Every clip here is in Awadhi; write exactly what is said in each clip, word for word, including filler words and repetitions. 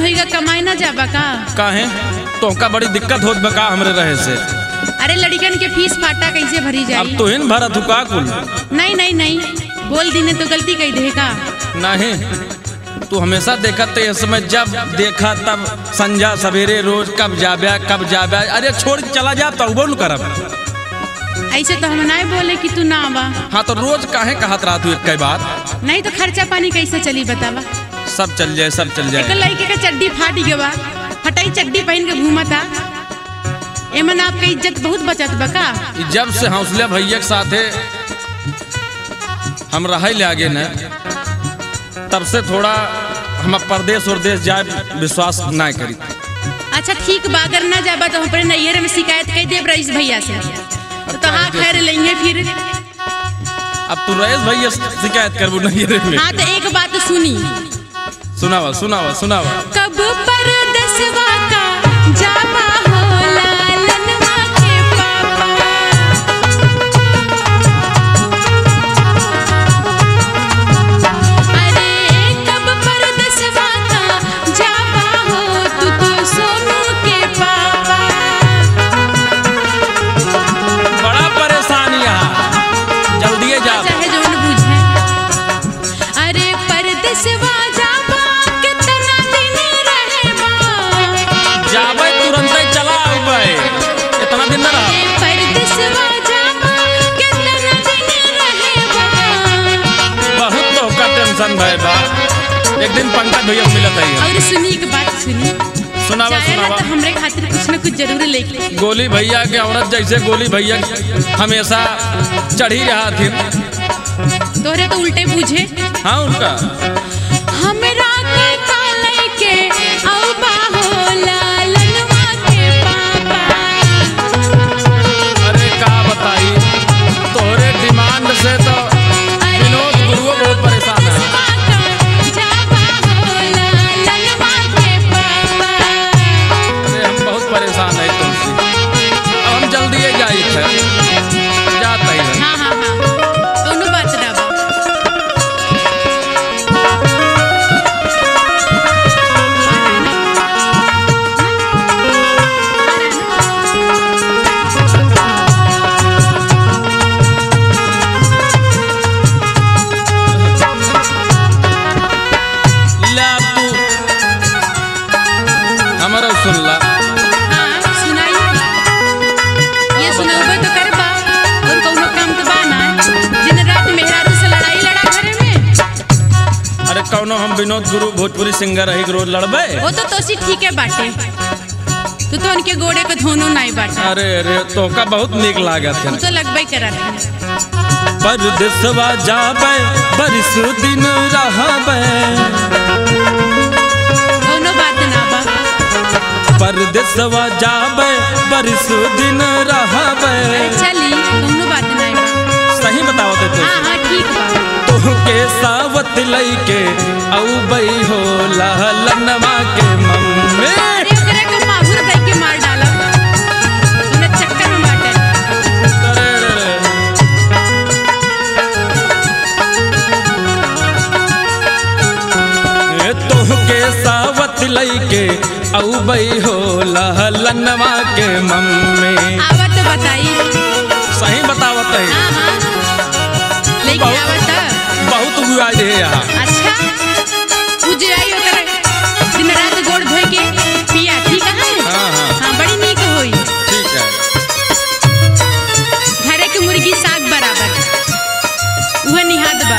होइगा, कमाए ना जाबा का? काहे? तोहका बड़ी दिक्कत होत बा का हमरे रहे से? अरे, लड़िकन के फीस फाटा कैसे भरी जाई? अब तोहिन भरत हू का कुल? नहीं, नहीं, नहीं, बोल दीने तो गलती कई दे का? नहीं, तू हमेशा देखत ते, इस समय जब देखा तब संझा सवेरे रोज कब जाबे, कब जाबे। अरे छोड़ के चला जा, तउबो न करब। ऐसे तो हम नाय बोले कि तू ना आवा। हाँ, तो रोज काहे कहत रहा तू एक बात? नहीं तो खर्चा पानी कैसे चली बतावा? सब चल जाए, सब चल जाए। एक लड़के के चड्डी फाट गवा, फटाई चड्डी पहन के घूमता। एमन आपके इज्जत बहुत बचत बा का? ई जब से हौसले भैया के साथे हम रहे लागे न, तब से थोड़ा हम परदेस उरदेस जाए विश्वास ना करी। अच्छा ठीक बा, अगर ना जाबा तो हम अपने नैहर में शिकायत कर देब रईस भैया से, तो तोहार खैर लेंगे फिर। अब तू रईस भैया से शिकायत करबू नैहर में? हाँ, तो एक बात सुनी। सुनावा, सुनावा, सुनावा। कब परदेसवा का जाबा हो लालनवा के पापा। अरे कब परदेसवा का जाबा हो तू, तू सोनू के पापा। बड़ा परेशानी है, जल्दिए जाब। चाहे जौन बूझे। अरे परदेसवा जाबा, केतना दिन रहबा? जाबे, तुरंतै चला आबे, इतना दिन ना रह। अरे परदेसवा जाबा, केतना दिन रहबा? बहुत तोहका tension भय बा, एक दिन पंकज भैया से मिलत है। और सुनी, एक बात सुनी। सुनावा, जाए ना सुनावा। तो हमरे खातिर कुछ न कुछ जरूर लेके। गोली भैया के औरत जैसे गोली भैया हमेशा चढ़ी रहा थी। तोहरे तो उल्टे बूझे। हाँ, उनका। हमरा के का लइके अउबा हो लालनवा के पापा। अरे का बताई, तोहरे demand से तो अरे विनोद गुरुओ बहुत परेशान है। जाबा हो लालनवा के पापा। अरे हम बहुत परेशान है तुमसे। अब हम जल्दी ही जाइत है, जात ही है। हाँ, हाँ, हाँ, कौनो बात ना बा। ले अब तू हमरो सुन ला। हाँ, सुनाई। ये सुनौबे तो करबा, और कौनो काम तो बा ना। दिन रात मेहरारू से लड़ाई लड़ा घरे में। अरे कौनो हम विनोद गुरु भोजपुरी singer रही के रोज लड़बे? वो तो तोसी ठीक है बाटे, तू तो उनके गोड़े के धोनो नाई बाटे। अरे, अरे, तोहका बहुत नीक लागत है। तू तो लगबे करत है। परदेसवा जाबे, बरिस दिन रहबे। कौनो बात ना बा। परदेसवा जाबे, बरिस दिन रहबे। अरे चली, कौनो बात ना बा। सही बतावत है तू। हाँ, हाँ, ठीक बा। तोहके सावत लइके अउबई हो ललनवा के मम्मी। अरे ओकरे के माहुर दे के मार डालब। उन्हें चक्कर में बाटे। अरे रे रे। ए तोहके सावत लइके अउबई हो ललनवा के मम्मी। आवत बताई। सही बतावत है। हाँ, हाँ। लेके बहुत, आवत। बहुत बुआई है यहाँ। अच्छा। उ जे आई ओकर दिन रात गोड़ धोए के पिया, ठीक है? हाँ, हाँ। हाँ, बड़ी नीक होई। ठीक है। घरे के मुर्गी साग बराबर। उहे निहाद बा।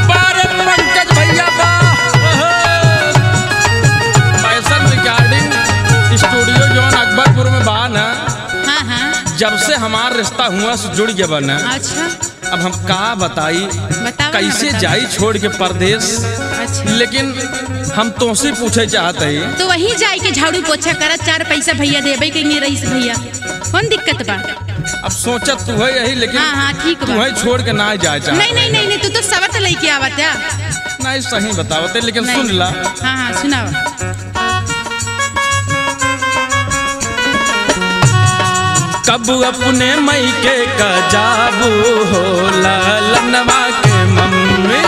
बारे पंकज भैया बा। ओहो। Fashion recording studio जौन अकबरपुर में बा ना। हाँ, हाँ। जब से हमार रिश्ता हुआ से जुड़ गया बा ना। अच्छा। अब हम का बताई, बतावा ना, कैसे बतावा। जाई छोड़ के परदेस। अच्छा। लेकिन हम तोसे पूछे चाहत हई। तो वहीं जाए के झाड़ू पोछा करा, चार पैसा भैया देबे करेंगे रईस भैया, कौन दिक्कत बा? अब सोचत तू है यही, लेकिन हाँ, हाँ, ठीक बा। तू है छोड़ के ना जाए चाहत नहीं, नहीं, है। नहीं, नहीं, तू तो सवत लेके आवत है। नहीं, सही बतावत है, लेकिन नहीं। सुन ला। हाँ, हाँ, सुनावा। कबू अपने मइके का जाबू हो ललनवा के मम्मी।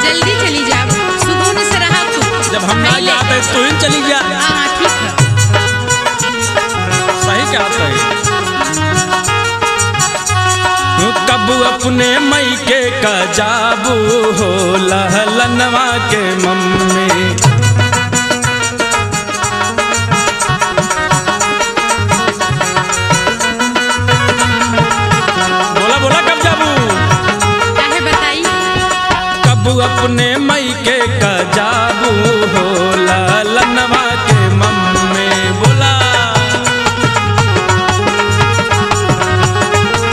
जल्दी चली जाब, सुकून से रहा तू। जब हम ना जाते, तू ही चली जा। हाँ, हाँ, ठीक है। सही कहत है। कबू अपने मइके का जाबू हो ललनवा के मम्मी। बोला, बोला, कब जाबू? काहे बताई? कबू अपने मइके का जाबू हो ललनवा के मम्मी। बोला।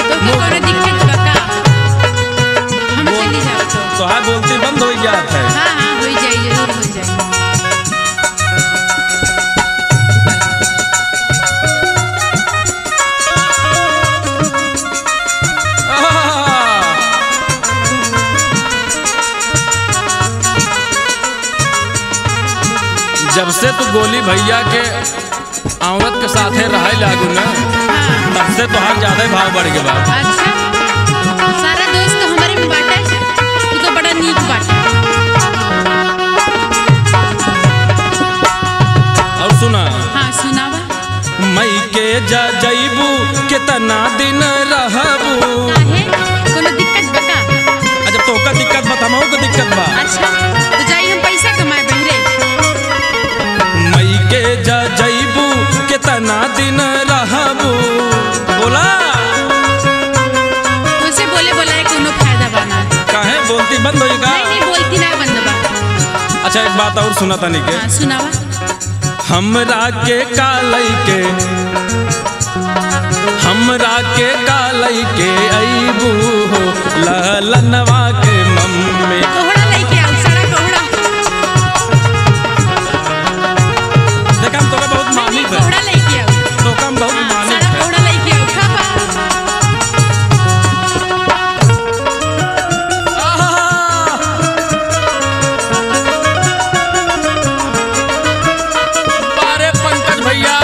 तोके कोनो दिक्कत बा का? हम बोल-, चली जाब तो। तोहार बोलती बंद होइ जात है। हाँ, हाँ, होइ जाई, जरूर होइ जाई। जब से तू गोली भइया के औरत के साथे रहै लागू ना, हाँ। तब से तोहार ज्यादा भाव बढ़ गया बा। अच्छा, सारा दोस्त तो हमरे में बाटे, तू तो बड़ा नीक बाटे। और सुना। हाँ, सुनावा। मइके जा जइबू, केतना दिन रहबू? काहे? कोनो दिक्कत बा का? अच्छा, तोका दिक्कत बा, हमहू के दिक्कत बा। अच्छा, तो जाई हम पैसा कमाए बहिरे। मइके जा जइबू, केतना दिन रहबू? बोला। तोसे बोले बोलाए कोनो फायदा बा ना। काहे, बोलती बंद होई का? नहीं, नहीं, बोलती ना बंद बा। अच्छा, एक बात और सुना तनी के। हाँ, सुनावा। हमरा के का लइके, हमरा के का लइके अइबू हो ललनवा के मम्मी। कोहड़ा लइके आऊ, सड़ा कोहड़ा। देख, हम तोका बहुत मानित है। कोहड़ा लइके आऊ। तोका हम बहुत हाँ, मानित सड़ा है। कोहड़ा लइके आऊ, खा पा। आहा! अरे पंकज भइया,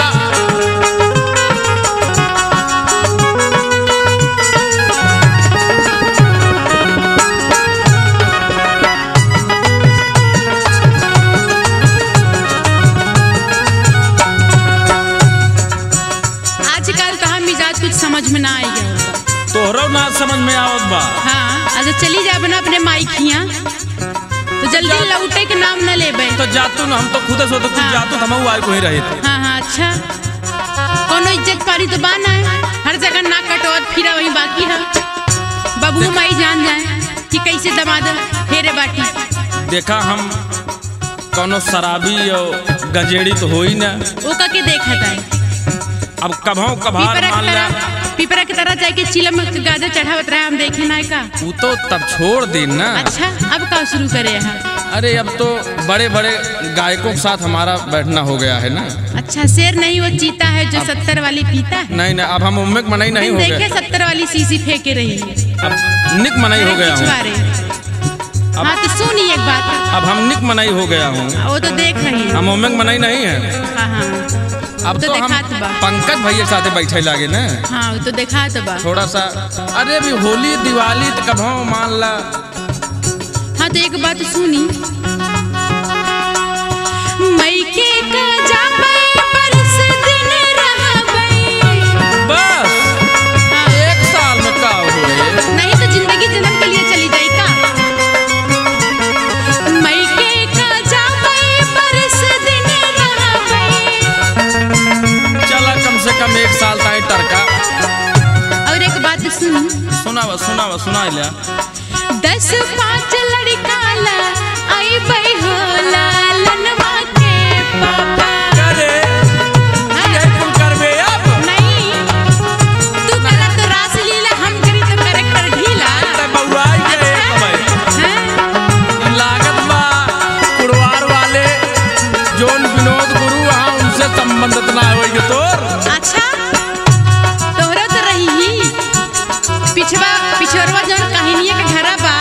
आजकल का मिजाज कुछ समझ में ना आइ गया। तोहरो ना समझ में आवत बा। हाँ, अच्छा चली जाब ना अपने माई खिया, तो जल्दी जा। लौटे के नाम न लेबे। तो जातू ना, हम तो खुदे सोचत, तू हाँ। जातू तो हमहू आए कोई रहित। हाँ, हाँ, अच्छा। कोनो इज्जत पानी तो बा ना, हर जगह नाक कटवात फिरा वही बाकी है। बबुआ देख। माई जान जाए कि कैसे दमाद फेरे बाटी। देखा, हम कौनो शराबी और गजेड़ी तो होई ना। ओका के देखत है? अब कभौ कभार पिपरा मान के ला। तरह, पिपरा के तरह जाके चिलम के गाजा चढ़ावत रहे, हम देखे ना का? उ तो तब छोड़ दीन ना। अच्छा, अब का शुरू करे हैं? अरे, अब तो बड़े-बड़े गायकों के साथ हमारा बैठना हो गया है ना। अच्छा, शेर नहीं वो चीता है जो अब सत्तर वाली पीता है। नहीं, नहीं, अब हम उम्मे के मनई नहीं हो गए। देखे सत्तर वाली शीशी फेंके रही। अब निक मनई हो गया हूँ। पिछवारे। अब हाँ, तो सुनी एक बात। अब हम निक मनई हो गया हूँ। वो तो देख रही है। हम उम्मे के मनई नहीं है। हाँ, हाँ। अब तो तो हम देखात बा। पंकज भैया के साथे बैठे लागे ना। हाँ, वो तो देखात बा। थोड़ा सा, अरे भी होली दिवाली तो कभौ मान ला। हाँ, तो एक बात सुनी। मइके का जाबै, बरस दिन रहबै। बस, हाँ। एक साल में का होए? नहीं तो जिंदगी जन्म के लिए चली जाई का? मइके का जाबै, बरस दिन रहबै। चला, कम से कम एक साल ताई टरका। और एक बात सुन। सुनावा, सुनावा, सुनाई ल्या। दस पाँच लड़िका ला अइबै हो ललनवा के पापा। अरे, हाँ। यही कुल करबे अब? नहीं, तू करा तो रासलीला, हम करी तो character ढीला। अरे, तब बउआई गए अच्छा। अब। हाँ। लागत बा कुड़वार वाले, जौन विनोद गुरु, हाँ, उनसे संबंधित ना होई के तोर। अच्छा, तोहरो तो रही ही। पिछवा, पिछोरवा जौन कहनिया के घरा बा,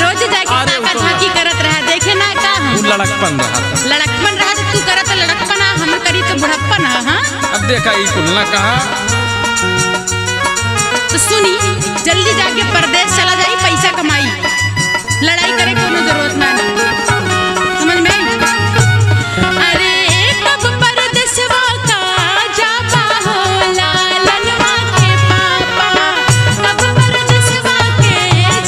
रोज जाके अरे, ताका उ तो झांकी करत रहा, देखे ना का हम? उ लड़कपन रहा था। लड़कपन रहा तो तू करत लड़कपन, आ हम करी तो बुढ़प्पन, हाँ? अब देखा, ई कुल ना कहा। तो सुनी, जल्दी जाके परदेस चला जाई, पैसा कमाई, लड़ाई करे कोनो जरूरत ना ना। समझ में आई? अरे कब परदेसवा का जाबा हो लालनवा के पापा, कब परदेसवा के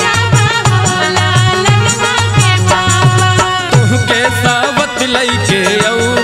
जाबा हो लालनवा के पापा। तुहके सावत लइके अउर